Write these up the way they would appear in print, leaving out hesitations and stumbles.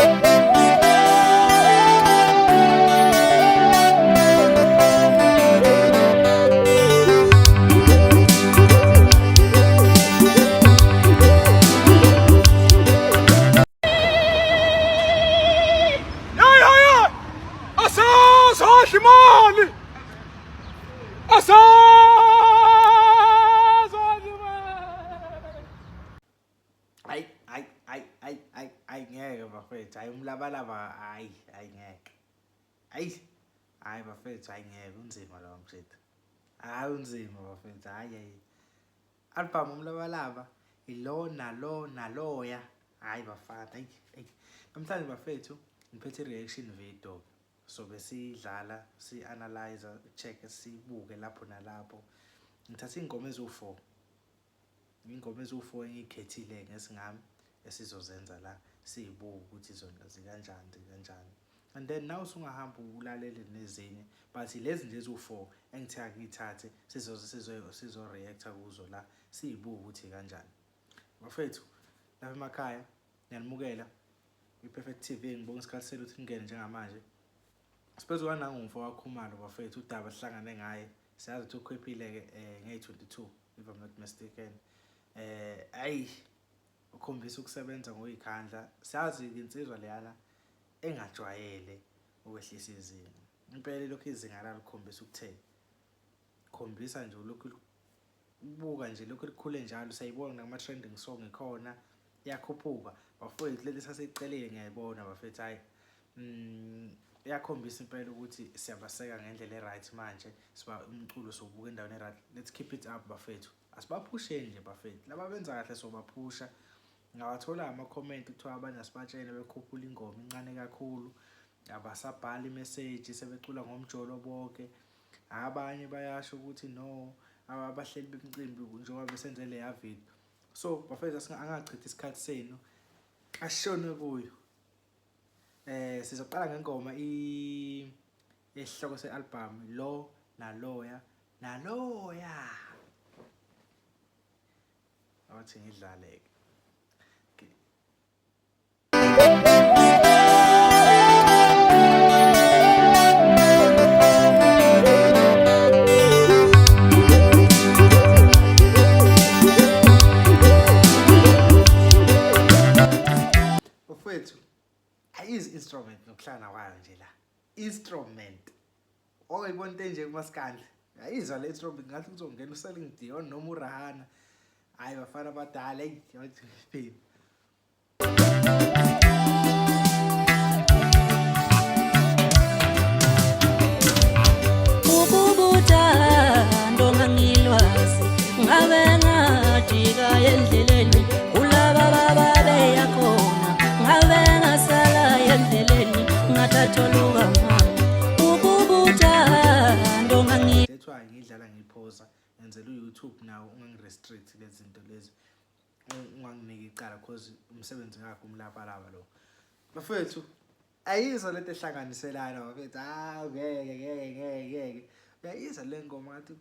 Hey hey hey! Asazodla imali! Asazodla imali! Hayi hayi hayi hayi hayi hayi ngeke bafethu, hayi umlabalaba, hayi hayi ngeke. Hayi hayi bafethu, hayi ngeke unzima lo mshito. Hayi unzima bafethu, hayi hayi. Album umlabalaba ilo nalo naloya. Hayi bafana, hayi hayi. Namhlanje bafethu ngiphethe reaction video. So besidlala si analyze, check, sibuke lapho nalapho. Ngithatha ingoma eziwu4. Ingoma eziwu4 engikhethile ngesingami esizozenza la sizibuke ukuthi zona zikanjani zikanjani. And then now usungahamba ulalele nezinye but lezi nje eziwu4 engithe angiyithathe sizo sizo sizo reacta kuzo la sizibuke ukuthi kanjani. Bafethu lapha emakhaya ngiyanimukela kwi-Perfect TV, ngibonga isikhathi senu ukuthi ningene njengamanje. Siphethe kwanangu umfo waKhumalo bafethu, udaba sihlangane ngaye. Siyazi ukuthi ukhwephile-ke ngeyi-22 if I'm not mistaken. Ayi ukhombisa ukusebenza ngokuyikhandla. Siyazi insizwa leyana engajwayele ukwehlisa izinga. Impela ilokhu izinga lalo likhombisa ukutheni. Khombisa nje ulokhu ubuka nje lokhu likhule njalo, siyayibona nakuma-trending song ikhona iyakhuphuka bafowethu. Leli sasiyicelile ngiyayibona bafethu, hhayi iyakhombisa impela ukuthi siyabaseka ngendlela e-right manje, siba umculo siwubuka endaweni e-right. Let's keep it up bafethu, asibaphusheni nje bafethu, laba benza kahle sobaphusha. Ngawathola ama-comment kuthiwa abanye asibatshene bekhuphula ingoma incane kakhulu, abasabhali imeseji sebecula ngomjolo bonke. Abanye bayasho ukuthi no, abahleli bemicimbi njengoba besenze leya video. So bafethu angachithi isikhathi senu, ashone kuyo. Sizoqala ngengoma esihloko se-album lo naloya naloya. Abathi ngidlale-ke. Bafowethu, ayizi instrument nokuhlangana kwayo nje la. Instrument. Oyibona into enje kumaskandi. Ayizwa le instrument ngathi kuzongena uSeling Dion noma uRahana. Hayi bafana abadala, eyi yathi. Ukubuthando ngangilwazi ngabe ngajika endleleni kulaba bababeya khona ngabe ngasala endleleni ngathatholuka mama ukubuthando ngangi That's why ngidlala ngiphosa ngenzela uYouTube nawo ungangirestrict lezi zinto lezi, unganginiki icala cause umsebenzi ngakho umlabalaba lo. Bafethu ayizwa lento ehlanganiselana bafethu, ah ngeke ngeke ngeke ngeke. Uyayizwa le ngoma ngathi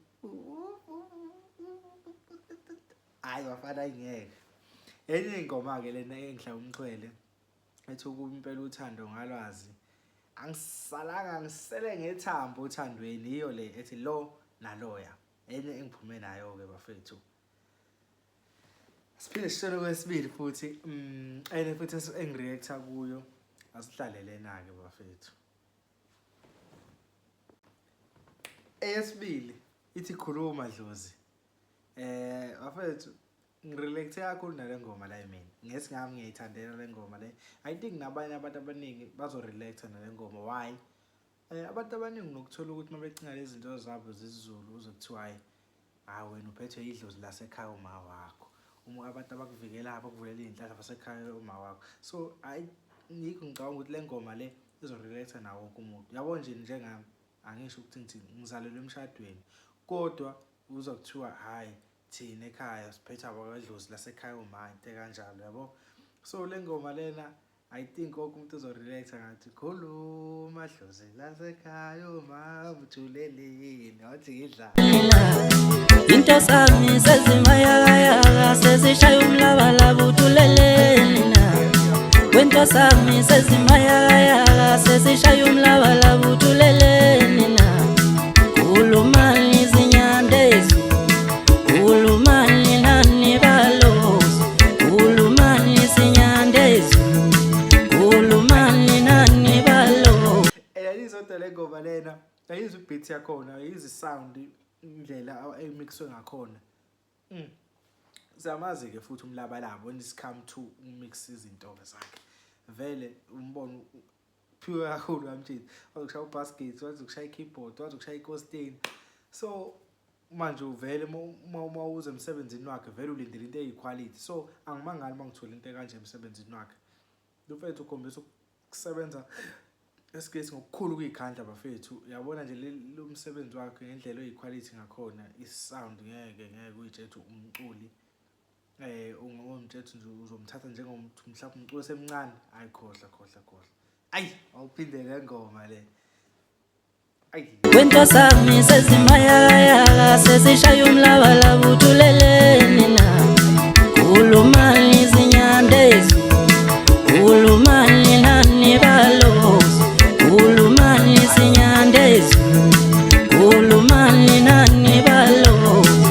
hayi bafana ngeke. Enye ingoma ke lena engihlaba umxhwele ethi ukuba impela uthando ngalwazi angisalanga ngisele ngethambo othandweni, yiyo le ethi lo naloya. Enye engiphume nayo ke bafethu. Siphinde sishone kwesibili futhi enye futhi engireacta kuyo, asihlale lena ke bafethu. Eyesibili ithi khuluma dlozi. Bafethu ngirelaxe kakhulu nale ngoma la mina. Ngesingami ngiyayithandela le ngoma le. I think nabanye abantu abaningi bazorelaxa nale ngoma. Why? Abantu abaningi nokuthola ukuthi mabecinga lezi zinto zabo zesiZulu uze kuthiwa hayi hayi wena uphethwe idlozi lasekhaya uma wakho. Uma abantu abakuvikela abakuvulela iy'nhlanhla basekhaya uma wakho. So hayi ngikho ngicabanga ukuthi le ngoma le izorelaxa nawo wonke umuntu. Yabo nje njengami angisho ukuthi ngithi ngizalelwe emshadweni kodwa uzwa kuthiwa hhayi thina ekhaya siphethe abakwadlozi lasekhaya uma into ekanjalo yabo. So le ngoma lena I think wonke umuntu uzorelaxa ngathi khuluma dlozi lasekhaya uma uthuleleni wathi ngidlala. Into sami sezimayakayaka sezishaya umlabalaba uthuleleni na. Wento sami sezimayakayaka sesishaya umlabalaba uthuleleni na. Khulumani izinyandezi, khulumani nani balozi, khulumani izinyandezi, khulumani nani balozi. Yayizodwa le ngoma lena, yayizwa i-beat yakhona, yayizwa i-sound indlela emixwe ngakhona. Siyamazi-ke futhi uMlabalaba when it's come to umix izinto-ke zakhe. Vele umbone uphiwe kakhulu kamtshini. Wazi ukushaya ubasket, wazi ukushaya i-keyboard, wazi ukushaya ikositini. So manje uvele uma uze emsebenzini wakhe vele ulindele into eyikhwalithi. So angimangali uma ngithola into ekanje emsebenzini wakhe. Lo mfethu ukhombisa ukusebenza esingisi ngokukhulu ukuyikhandla bafethu. Uyabona nje lo msebenzi wakhe ngendlela oyikhwalithi ngakhona, i-sound ngeke ngeke uyitshele ukuthi umculi ungomtshela nje uzomthatha njengomuntu mhlawumbe umculi osemncane. Ayi khohlwa khohlwa khohlwa. Ayi awuphinde le ngoma le. Ayi. Wento sami sezimayakayaka sesishaya umlabalaba uthuleleni na. Khulumani izinyandezi, khulumani nani balozi, khulumani izinyandezi, khulumani nani balozi,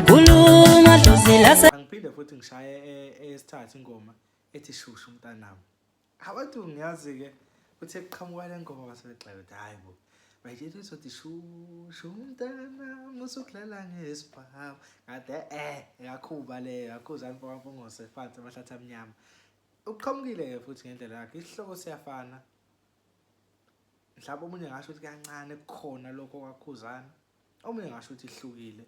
khuluma dlozi lase. Angiphinde futhi ngishaye eyesithathu ingoma ethi Shushu Mntanami. Abantu ngiyazi-ke kuthe kuqhamuka le ngoma basebegxeka ukuthi hhayi bo, bayitshela ukuthi shushu mntanami usukudlala ngesibhamu. Ngathi eh yakhuba leyo, yakhuza mfokaMpungose phansi amahlathi amnyama. Uqhamukile-ke futhi ngendlela yakhe, isihloko siyafana. Mhlawumbe omunye ngasho ukuthi kancane kukhona lokho kwakhuzana, omunye ngasho ukuthi ihlukile,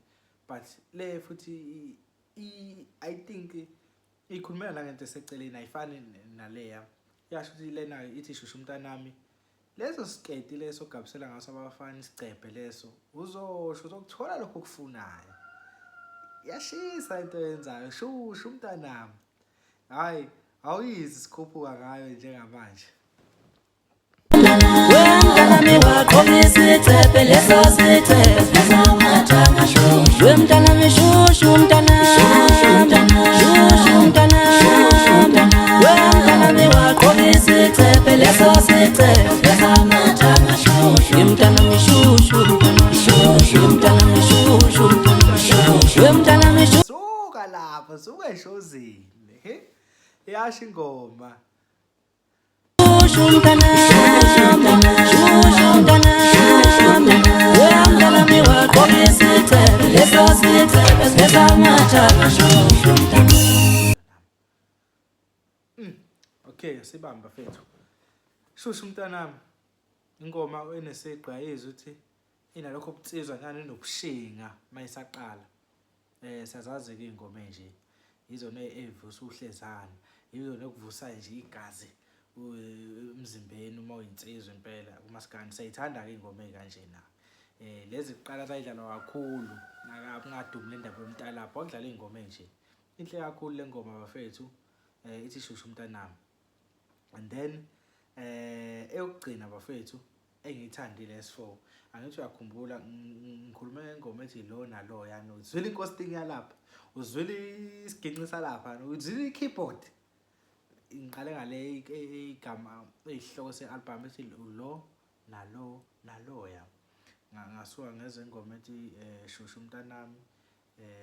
but le futhi I think ikhulumela nangento eseceleni, ayifani naleya. Iyasho ukuthi lena ithi shushu mntanami, leso siketi leso ogabisela ngaso abafana, isigcebhe leso, uzosho uzokuthola lokho okufunayo. Iyashisa into oyenzayo, shushu mntanami. Hhayi, awuyizi sikhuphuka ngayo njengamanje. Wemntanami waqoka isicephe leso sicephe, wemntanami shushu mntanami, shushu mntanami, wemntanami waqoka isicephe leso sicephe, mntanami shushu, mntanami shushu, wemntanami shushu. Suka lapha, suka eshozini. He? Iyasho ingoma. Shushu mntanami, shushu mntanami, wemntanami waqoka isicephe leso sicephe sesangathaka shushu mntanami. Okay, sibamba bafethu. Shushu mntanami. Ingoma enesigqi ayizwa ukuthi inalokho obunsizwa nyana inobushinga mayisaqala. Siyazazi-ke iy'ngoma ey'nje, yizona ey'vusa uhlezana, yizona ekuvusa nje igazi emzimbeni uma uyinsizwa impela kumaskandi. Siyayithanda-ke iy'ngoma ey'kanjena. Lezi kuqala zayidlalwa kakhulu kungadumi le ndaba yomtalabho, kwakudlalwa iy'ngoma ey'nje. Inhle kakhulu le ngoma bafethu, ithi shushu mntanami. And then eyokugcina bafethu engiyithandile S4, angithi uyakhumbula ngikhulume ngengoma ethi lo nalo yani, uzwile inkosting yalapha, uzwile isiginci salapha, uzwile i-keyboard. Ngiqale ngale igama eyisihloko se-album ethi lo nalo naloya. Ngasuka ngezwa ingoma ethi shushu mntanami,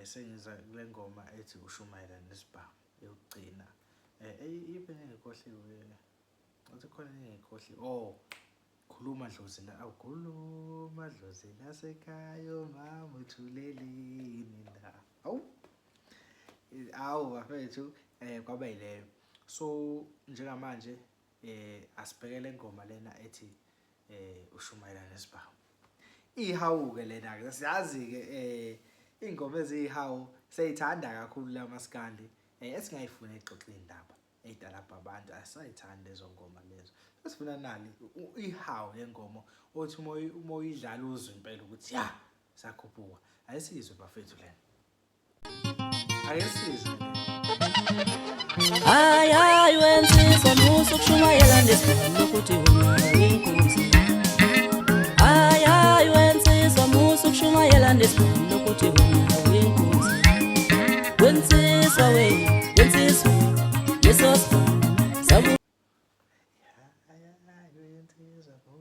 sengiza kule ngoma ethi ushumayela nesibhamu yokugcina. Ibe ngikhohliwe, ngathi khona engikhohliwe. Oh, khuluma dlozi la, awu khuluma dlozi lasekhaya umama uthuleleni la. Awu, awu bafethu, kwaba yileyo. So njengamanje asibheke le ngoma lena ethi ushumayela nesibhamu. Ihawu-ke lena-ke, siyazi-ke iy'ngoma eziyihawu siyayithanda kakhulu la maskandi, esingayifuni exoxa iy'ndaba ey'talabha abantu, asisayithandi lezo ngoma lezo. Sesifuna nali ihawu lengoma othi uma uyidlala uzwe impela ukuthi ya sakhuphuka. Ayisizwe bafethu lena. Ake sizwe lena. Hayi hayi wensizwa musa ukushumayela ngesibhamu ukuthi wena uyinkunzi. Hayi hayi wensizwa musa ukushumayela ngesibhamu ukuthi wena uyinkunzi. Wensizwa we, wensizwa leso sibhamu sabu.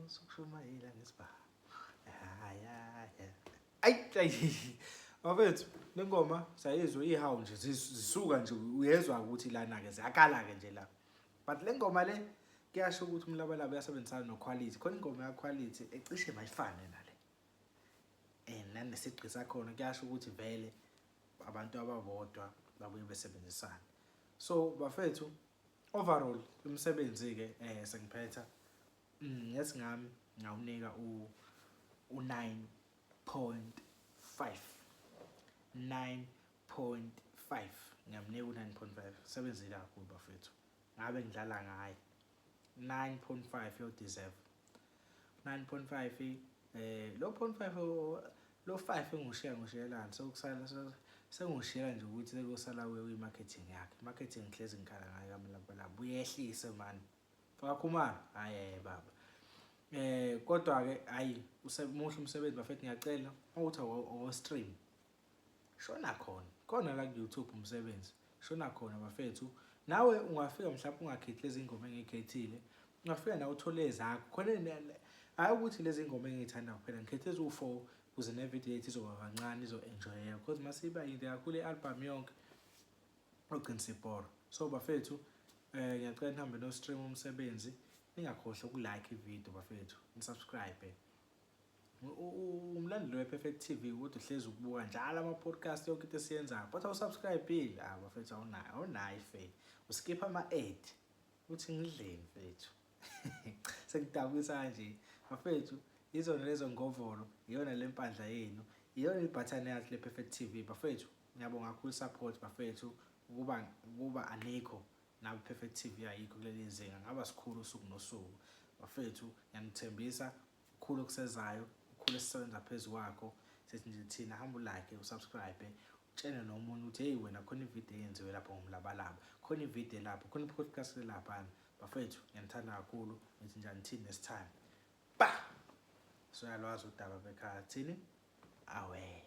Musukushumayela ngesibhamu. Hayi hayi. Ayi ayi. Bafethu le ngoma sayizwa ihawu nje zisuka nje uyezwa ukuthi lana ke ziyakala ke nje la. But le ngoma le kuyasho ukuthi umlabalaba uyasebenzisana noQuality. Khona ingoma yaQuality ecishe mayifane nale. And nanesigqi sakhona kuyasho ukuthi vele abantu ababodwa babuye besebenzisana. So bafethu overall umsebenzi ke eh sengiphetha yes ngami ngawunika u u-9.5 9.5 ngiyamnika u-9.5 sebenzile kakhulu bafethu ngabe ngidlala ngaye 9.5 yo deserve 9.5 eh lo 0.5 lo 5 engushiya ngushiyelani sokusala sengushiyela nje ukuthi sekuyosala kuye marketing yakhe marketing ngihlezi ngikhala ngayo kamlabalaba uyehlise mani Faka Khumalo, hhayi baba. Eh kodwa ke hayi usemuhle umsebenzi bafethu ngiyacela ukuthi awu stream. Shona khona. Khona la ku YouTube umsebenzi. Shona khona bafethu. Nawe ungafika mhlawumbe ungakhethi lezi ngoma engikhethile. Ungafika nawe uthole ezakho. Khona hayi ukuthi lezi ngoma engiyithanda kuphela ngikhethe eziwu-4 ukuze ne-video yethu izoba kancane izo-enjoyeka because masiba yinde kakhulu i-album yonke ogcina sibhora. So bafethu eh ngiyacela nihambe no stream umsebenzi ningakhohlwa ukulike ivideo bafethu nisubscribe umlandeli we-Perfect TV ukuthi uhlezi ukubuka njalo ama-podcast yonke into esiyenzayo but awusubscribe-ile ah bafethu awunayo awunayo ifail uskipha ama-ad uthi ngidleni mfethu sengidabukisa kanje bafethu izona lezo ngovolo iyona le mpandla yenu iyona ibhathane yakhe le Perfect TV bafethu ngiyabonga kakhulu support bafethu ukuba ukuba anikho nabe Perfect TV ayikho kuleli zinga ngaba sikhulu usuku nosuku bafethu ngiyanithembisa kukhulu okusezayo kukhulu esisebenza phezu kwakho sithi nje thina hamba ulike usubscribe utshene nomunye ukuthi hey wena khona ivideo eyenziwe lapho ngomlabalaba khona ivideo lapho khona i-podcast laphana bafethu ngiyanithanda kakhulu ngithi njani thini next time ba soyalwazi udaba bekhaya thini awe.